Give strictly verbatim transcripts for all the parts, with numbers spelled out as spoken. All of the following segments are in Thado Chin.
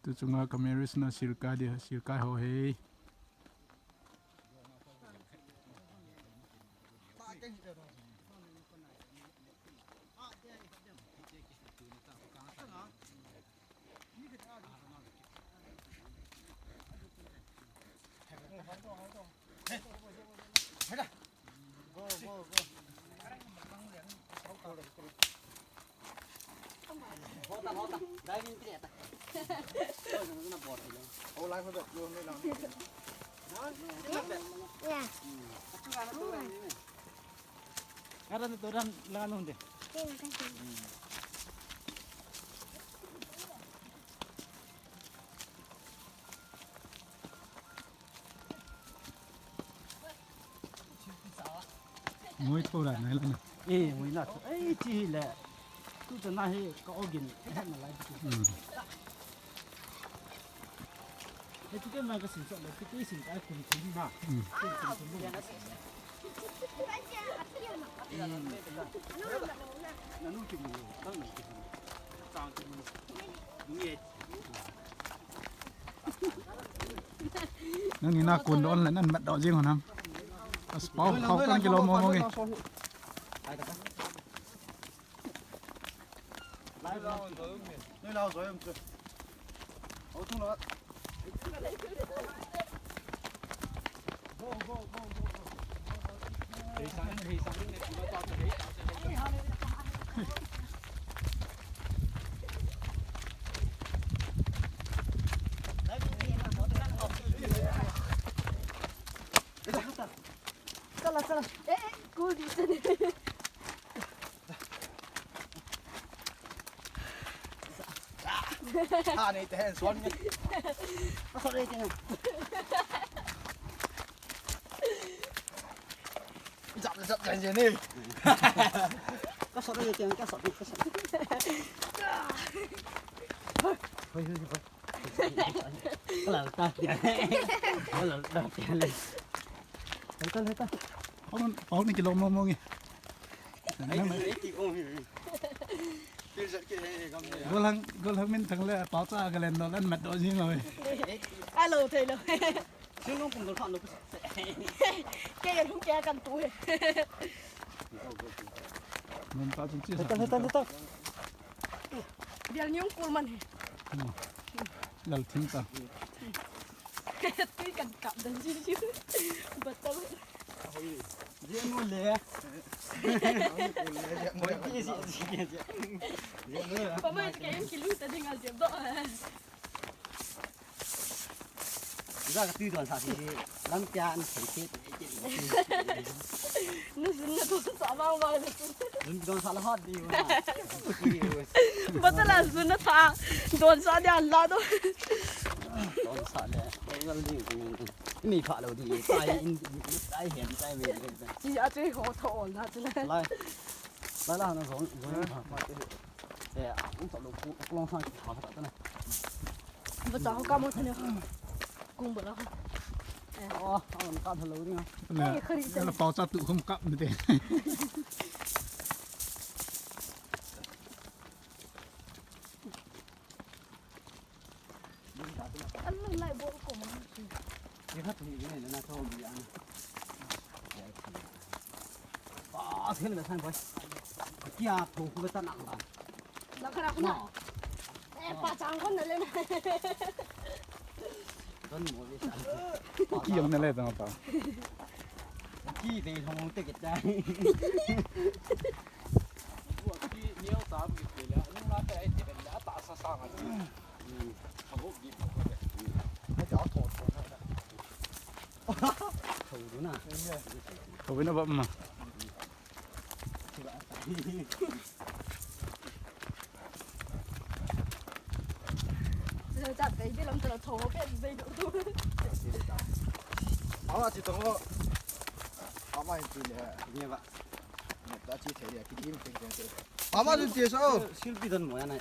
Tu chunga ka marriage na silkai dia, silkai ho he. Ngui tho ra nai la na. Eh, ngui na tho. Eh, chi le. Tu ta na he ka ogin. He na lai tu. Hmm. He tu ke ma ka sin so le. Tu ke sin ka kun kun na. Hmm. Kun kun na. Nangni na kun don le nan mat doh jing ho nam. As pau, pau kan kilo mo mo nge. Chala, chala. Eh, eh, kul di sini. Ha, ni te hen son ni. Ka sot ni te. Jap, jap, jap, jap ni. Ka sot ni te, ka sot ni, ka sot ni. Hoi, hoi, hoi. Ka lal ta tia. Ka lal ta tia le. Hoi ta, hoi ta. Pau, pau ni kilo mo mo nge. Golang, golang min thang le, pau cha ka len do, lan mat do jing lo. Alo, thei lo. Sing long pung dol khan lo. Ke ya lung ke kan tu he. Nom ta chung chi sa. Hoi ta, hoi ta, hoi ta. Bial nyung kul man he. Hmm. Lal thim ta. Tui kan kap dan jiu jiu. Batal. Jia nu le. Hoi, jia, jia, jia, jia. Pamai ke em kilu ta ding a jia ba. Ija ka tui don sa si lam tia an thei thei. Na jun na don sa bang bang na jun. Jun don sa la hat di na. Ba ta la jun na tha. Don sa dia la do. Don sa le. Ngal di. Ni pha lo di. Tai in tai hen tai me. Chi a chui ho tho on na chu le. Lai. Lai la na jong jong pha pha. Eh, ang sa lo ku long sa ki pha ta na. Ba cha ho ka mo thane. Kung ba la ho. Eh. Oh, ang ka thalo ni. Ai, khari. Ala pau cha tu khum kap ni te. Ala lai bo ko mo. Ye kha tu ni na na to bi an. Ah, sen na san boy. Kia to ku ta na ba. La khara kuna. Eh, pa chang kon na le na. Don mo le sa. Ki yong na le ta pa. Ki de hong te ke ta. Ki niau tam ki le. Ni ma te ai te le ta sa sa ma. Ka bo ki ko de. Ai ta to to na. Ko na ba ma. Awa chi tong o. Ama hin chi le. Ni ba. Ta chi the le ki dim teng teng. Ama chu chi so. Silpi don mo ya na.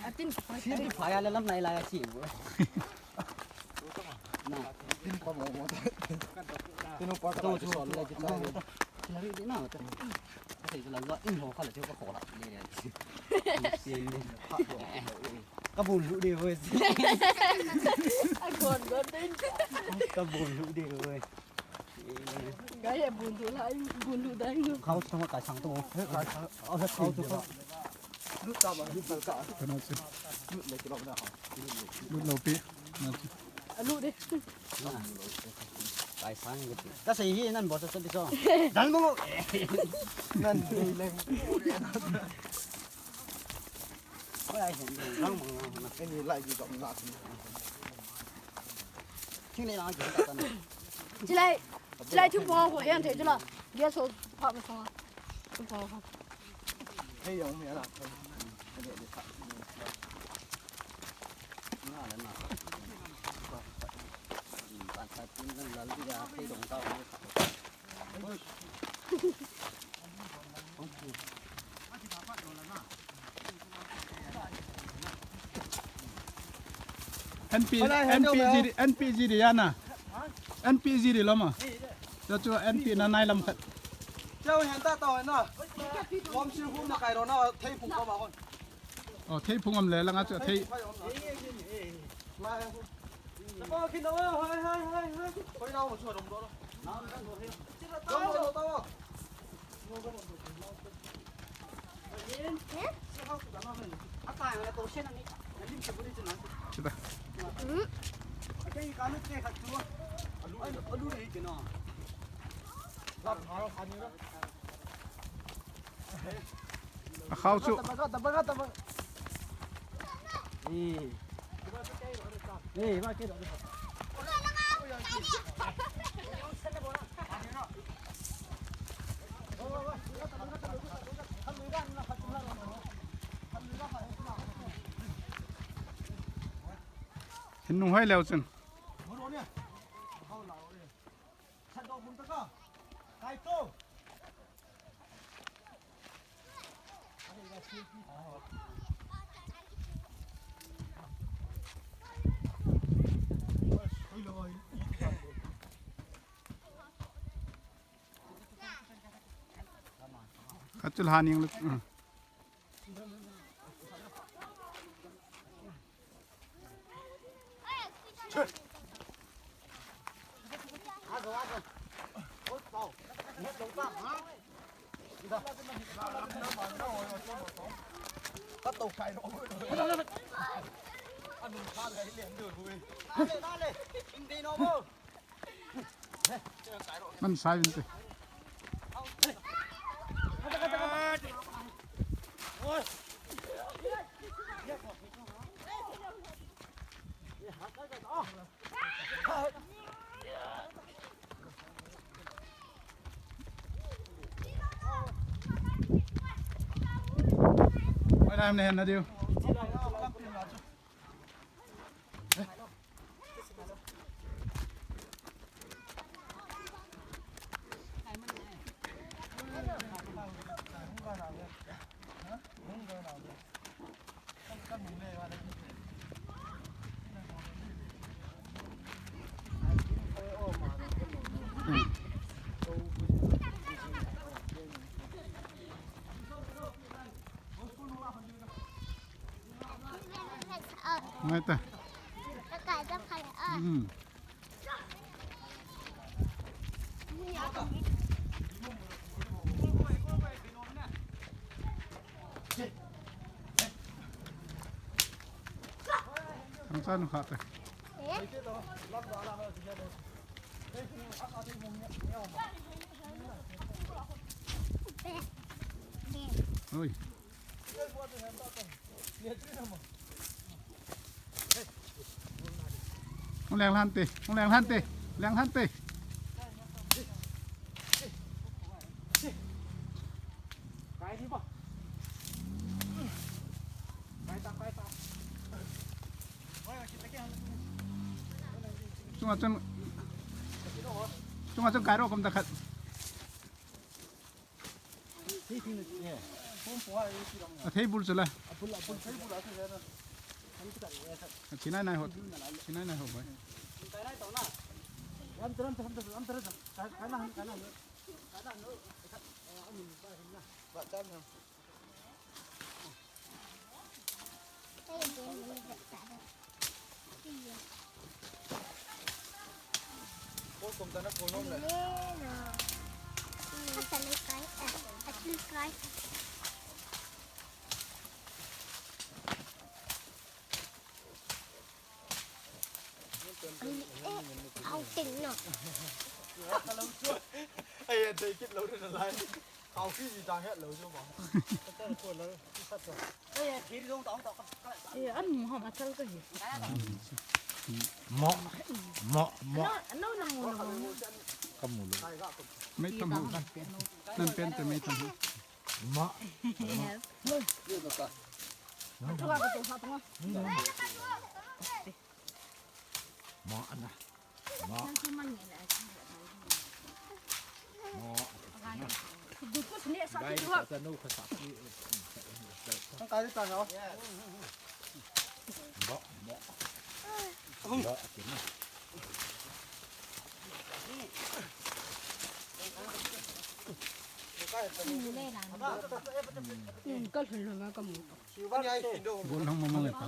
Atin. Silpi pha ya le lam nai la ya chi mo. Na. Tin pa mo mo. Tin pa ka chu so le ki ta. Chi la ri na ta. Ka sei chu la lo in ho kha la chu ka kho la. Ni ni. Pha do. Kabun lu de oi. Agon gon din. Kabun lu de oi. Gaya bun lu lai, bun lu dai. Khao thama kai sang to. Khao to. Lu ta ba, lu ta ka. Kana si. Lu le ki lo na. Lu lo pi. Na si. Alu de. Kai sang de. Ka sei hi nan bo sa sa bi so. Dan mo. Nan de le. Oi, ai, lang mo na. Ani lai ki dom na. Thing le lang ki ta ta na. Chilai, chilai thing pong ko yan the chila. Dia so pha ma so. Thing pong ko. Hei yong me la. Na la na. Ban sa tin lang la ya hei dong ta. N P, N P G D, N P G D ya na. N P G D lo ma. Cho cho N P na nai lam khat. Chau hen ta tau na. Lom sil hum na kai ro na thei phung ko ma kon. Oh, thei phung am le langa chu thei. Lai. Ko kin o, hai hai hai hai. Koi na mo chu dom do. Na dom do. Dom do ta. A khao chu. Hin nung hoi leu chun. Kachul haning lut. Man sai vin te. Oi, lam ne na diu. Ngai ta. Hmm. Ang saan ka te? Oi. Hung leng lhan te, hung leng lhan te, leng lhan te. Chunga chun, chunga chun kai ro kom ta khat. A thei bul chu la. A thei nai nai hot. Thei nai nai hot bai. Hau ting no. Ai, thei kit lou na lai. Hau ki ji tang het lou chu ba. Ai, thei dong tong tong. Eh, an mu ham a chal ka hi. Mo, mo, mo. No, no, no, no, no. Ka mu lou. Mei tham ho. Nan pen te mei tham ho. Ma. Yes. Ma ana. Ma. Ma. Guys, sa no ka sa ki. Ang kali ta no. Ba, ba. Ba, akin na. Ka lhun lhun a ka mu. Gon hang mamang e ta.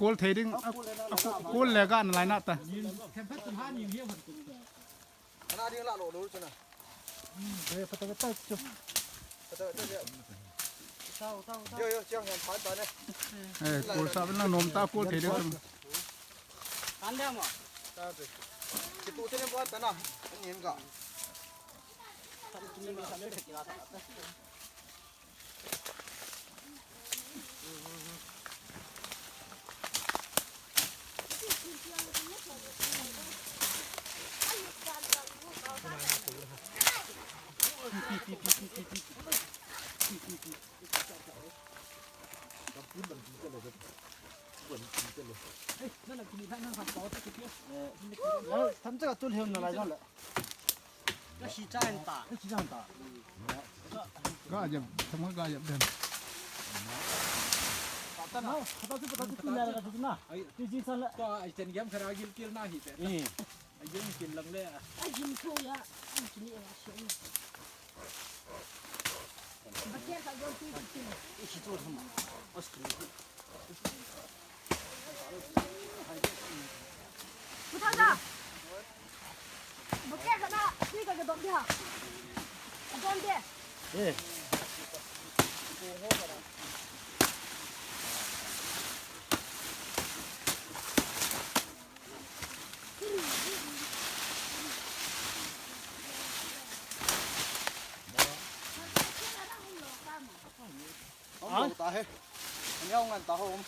Kol thei ding, a, a, kol le ga na lai na ta. Ana ding la lo lo chana. Eh, pata ta chu. Pata ta ya. Yo, yo, chiang han phan ta ne. Eh, kol sa ben la nom ta kol thei ding. Kan dia mo. Ta te. Kitu te ne bo ta na. Ni ga. Tham cha ka tul hem na lai jong le. Ka si cha en ta. Ka si cha en ta. Ga jam, tham ga jam dem. Ta na, ta tu, ta tu, tu na, ta tu na. Ai, tu jin san le. To ai chen gam khara gil kil na hi te. Eh. Ai jin kil lang le. Ai jin ko ya. Ai jin ya shi. Ba ke ka jong tu tu. Isi tu tham. As tu. Pu Thangcha. Bucket kana, tui ka dom dia. Adon dia. Eh. Hong lo ta he. Ani hong ngan ta hom.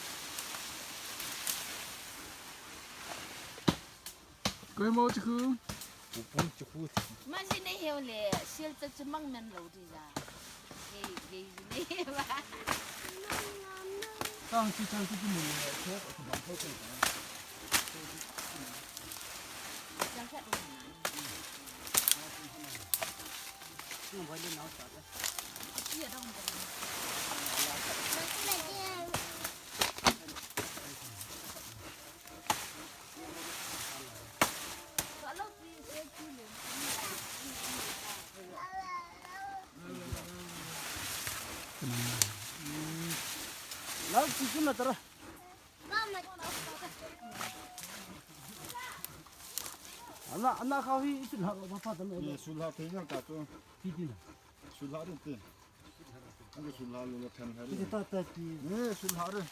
Koi mo chu khu. Pu pun chu khu. Ma ji nei heu le, sil cha chu mang men lo di ja. Gei, gei ji nei ba. Tang chi chang chi chi mun le, che, a chi bang thei thei. Chang khat. Lau chi chu na tara. Ana, ana kha hi ichun ha ro pa pa ta me. Ye, sul ha thei jang ta chu. Ti ti na. Sul ha rin ti. Ang sul ha lo lo than ha rin. Ti ta ta ti. Ye, sul ha rin.